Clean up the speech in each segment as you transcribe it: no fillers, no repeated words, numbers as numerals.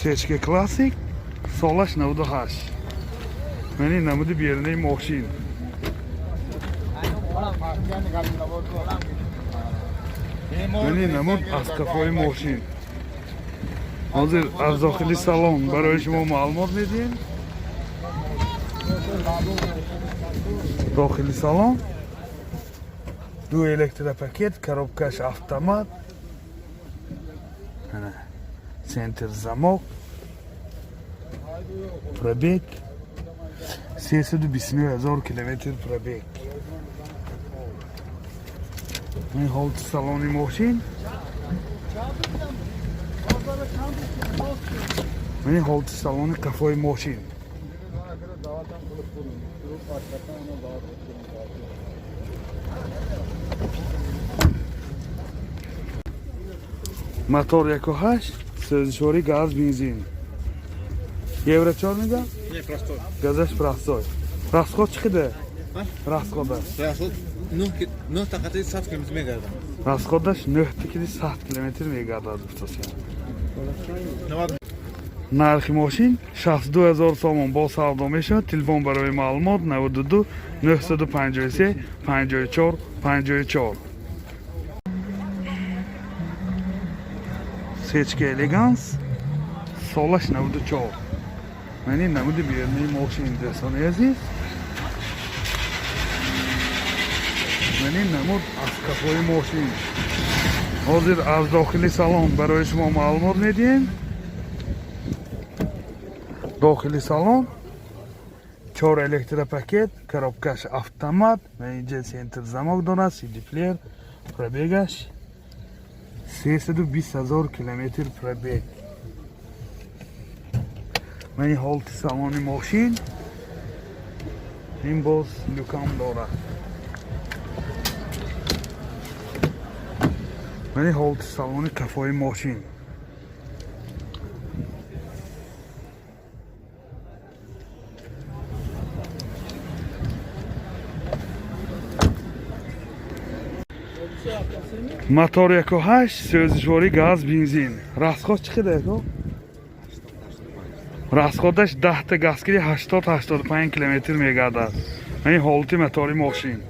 Сечка Классик, солаш 98. Мани намуди берунаи мошин. Мани намуд аз қафои мошин. Ҳозир аз дохили салон барои шумо маълумот медиҳем. Дохили салон ду электропакет, коробкаш автомат, центр замок, пробег 329 ҳазор километр пробег. Ин ҳолати салони мошин. Ин ҳолати салони қафои мошин. Мотор 1.8, сӯзишворӣ газ, бензин. Евро 4 мега? Не, простой. Газаш простой. Расход чӣ қадар? Расходаш. Расход 9 тақати 100 километр мегардам. Расходаш 9 тикиди 100 километр мегардад, гуфтасиям. Нархи мошин 62 ҳазор сомон, бо савдо мешавад. Телефон барои маълумот 92 953 54 54. Сечка Элеганс, солаш 94. Мани намуди берунаи мошин, дӯстони азиз. Мани намуд аз қафои мошин. Ҳозир аз дохили салон барои шумо маълумот медиҳем. Дохили салон чор электропакет, коробкаш автомат ва инҷа центр замок дорад, CD плеер, пробегаш 320 ҳазор километр пробег. Мани ҳолати салони мошин. Ин боз люкам дорад. Мани ҳолати салони қафои мошин. Мотор 1.8, сӯзишворӣ газ, бензин. Расход чӣ қадар, яко? Расходаш 10-та газ киди 80-85 километр мегардад. Ин ҳолати мотори мошин.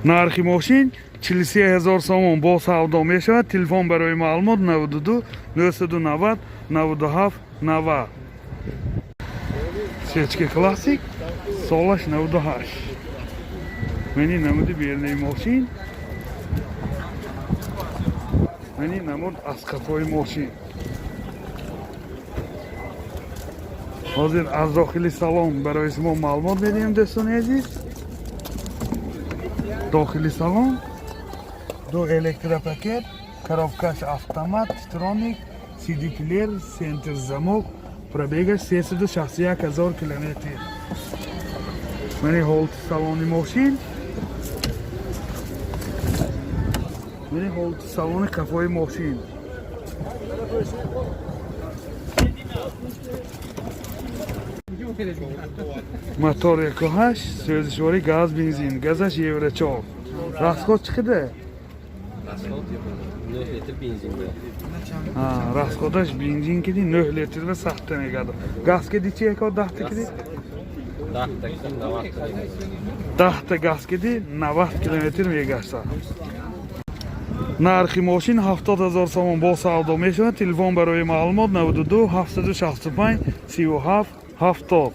Нархи мошин 43 ҳазор сомон, бо савдо мешавад. Телефон барои маълумот 92 990 97 90. Сечка Классик, солаш 98. Мани намуди берунаи мошин. Мани намуд аз қафои мошин. Ҳозир аз дохили салон барои шумо маълумот медиҳем, дӯстони азиз. Дохили салон ду электропакет, коробкаш автомат, троник, CD плеер, центр замок, пробегаш 361 ҳазор километр. Мани ҳолати салони мошин. Мани ҳолати салони қафои мошин. Мотор 1.8, сӯзишворӣ газ, бензин, газаш Евро 4. Расход чӣ қадар? Расход 9 литр бензин буяд. Расходаш бензин киди 9 литр ва сахта мегардад. Газ киди чи, яко, 10-та киди? 10 та киди 90 та мегардад. 10-та газ киди 90 километр мегаштад. Нархи мошин 70 ҳазор сомон, бо савдо мешавад. Телефон барои маълумот 92 765 37 70.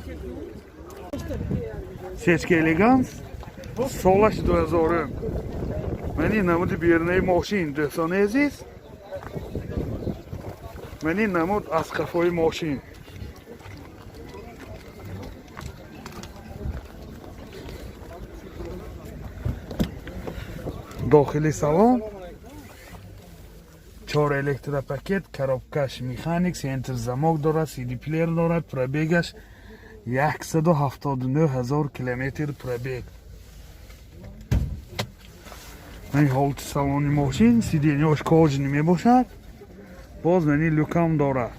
Сечка Элеганс, солаш 2000. Мани намуди берунаи мошин, дӯстони азиз. Мани намуд аз қафои мошин. Дохили салон чор электропакет, коробкаш механик, центр замок дорад, CD плеер дорад, пробегаш 179 ҳазор километр пробег. Мани ҳолати салони мошин, сиденьяш кожаный мебошад. Боз мани люкам дорад.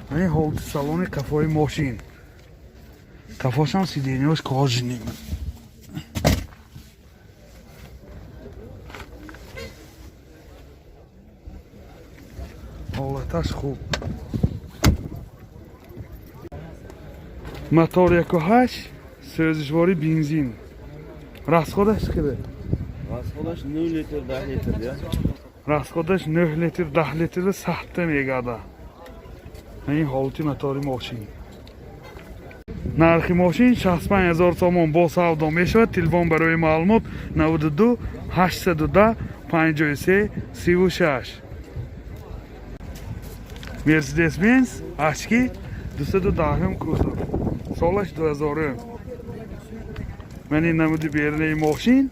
Мани ҳолати салони қафои мошин. Қафошам сиденьяш кожаный. Ҳолаташ хуб. Мотор 1.8, сӯзишворӣ бензин. Расходаш чӣ қадар? Расходаш 9 литр, 10 литр я. Расходаш 9 литр, 10 литр сахта мегардад. Ин ҳолати мотори мошин. Нархи мошин 65 000 сомон бо савдо мешавад. Телефон барои маълумот 92 810 53 36. Mercedes-Benz HQ 210 кузов. Солаш 2000. Ман ин намуди берунаи мошин.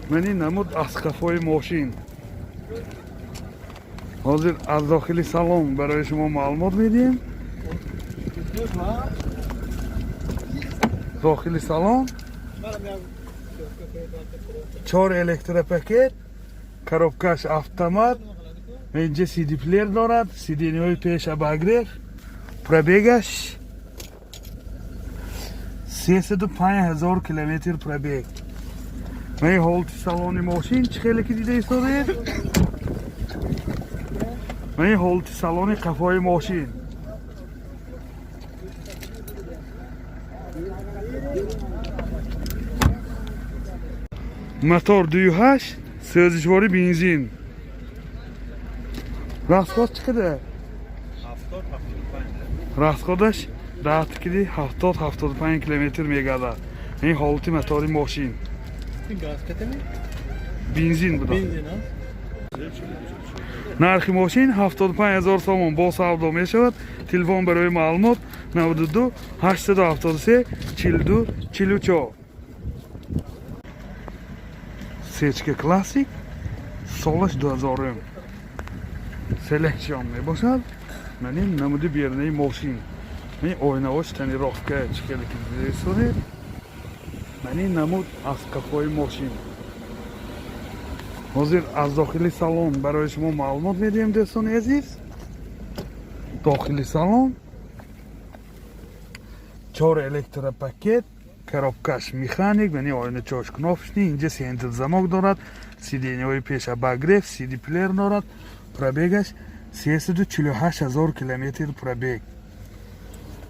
Ман ин намуд аз қафои мошин. Ҳозир аз дохили салон барои шумо маълумот медиҳем. Дохили салон 4 электропакет, коробкаш автомат, инҷа CD плеер дорад, сиденьяҳои пеш обогрев, пробегаш 305 000 километр пробег. Ман ин ҳолати салони мошин чӣ хеле ки дида истодаед. Ман ин ҳолати салони қафои мошин. Мотор 2.8, сӯзишворӣ бензин. Расход чӣ қадар? 70-75. Расходаш 10 кили 70-75 километр мегардад. Ин ҳолати мотори мошин. Газ катами? Бензин буда. Бензин, а? Нархи мошин 75 000 сомон бо савдо мешавад. Телефон барои маълумот 92 873 42 44. Сечка классик солаш 2000. Селекцион мебошад. Ман ин намуди берунаи мошин. Ин оинаҳош тонировка чӣ хеле ки дида истодед. Ман ин намуд аз қафои мошин. Ҳозир аз дохили салон барои шумо маълумот медиҳем, дӯстони азиз. Дохили салон 4 электропакет, коробкаш механик, яъне оиначаҳош кнопочный, инҷа центр замок дорад, сиденьяҳои пеш обогрев, CD плеер дорад, пробегаш 348 000 километр пробег.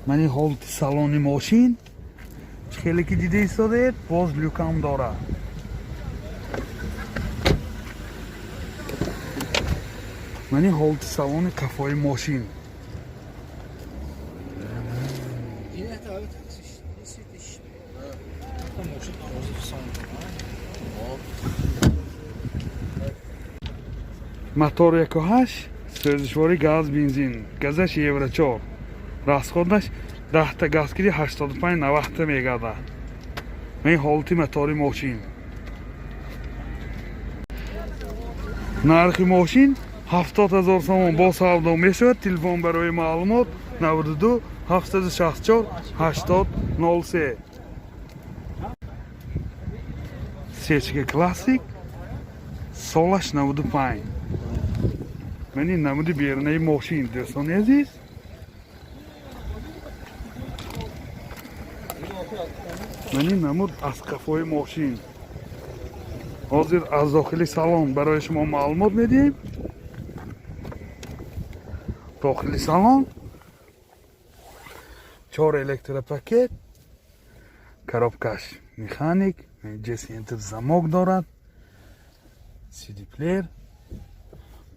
Ман ин ҳолати салони мошин чӣ хеле ки дида истодаед, боз люкам дорад. Ман ин ҳолати салони қафои мошин. Мотор 1.8, сӯзишворӣ газ бензин, газаш евро 4. Расходаш 10 та газ киди 85-90 та мегардад. Ин ҳолати мотори мошин. Нархи мошин 70 000 сомон бо савдо мешавад. Телефон барои маълумот 92 764 80 03. Сечка классик солаш 95. Ман ин намуди берунаи мошин, дӯстони азиз. Ман ин намуд аз қафои мошин. Ҳозир аз дохили салон барои шумо маълумот медиҳем. Дохили салон 4 электропакет, коробкаш механик, инҷа центр замок дорад, CD плеер,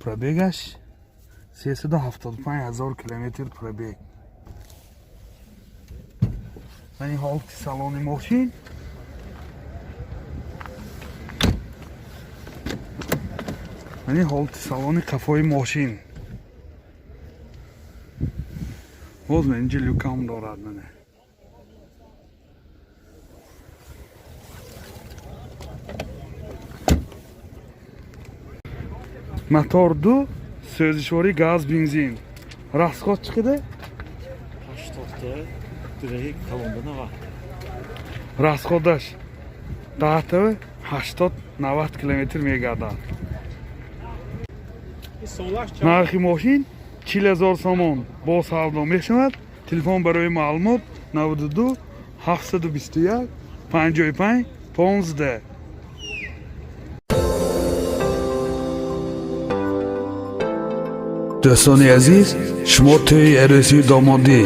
пробегаш 375 000 километр пробег. Ман ин ҳолати салони мошин. Ман ин ҳолати салони қафои мошин. Боз ман инҷа люкам дорад мана. Мотор 2, сӯзишворӣ газ бензин. Расход чӣ қадар? 80 та, дираги калонда 90. Расходаш 10 та 80-90 километр мегардад. Нархи мошин 40 000 сомон бо савдо мешавад. Телефон барои маълумот 92 721 55 15. Дӯстони азиз, шумо тӯи арӯсию домодӣ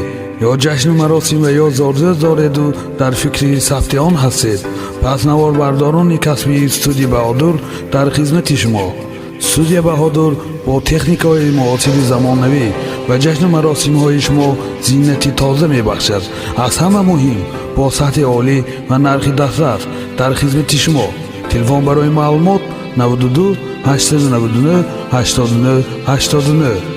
ё ҷашну маросим ва ё зодрӯз дореду дар фикри сабти он ҳастед, пас наворбардорони касбии студия Баҳодур дар хизмати шумо. Студия Баҳодур бо техникаҳои муосири замонавӣ ба ҷашну маросимҳои шумо зинати тоза мебахшад. Аз ҳама муҳим, бо сатҳи олӣ ва нархи дастрас дар хизмати шумо. Телефон барои маълумот: 92 899 89 89.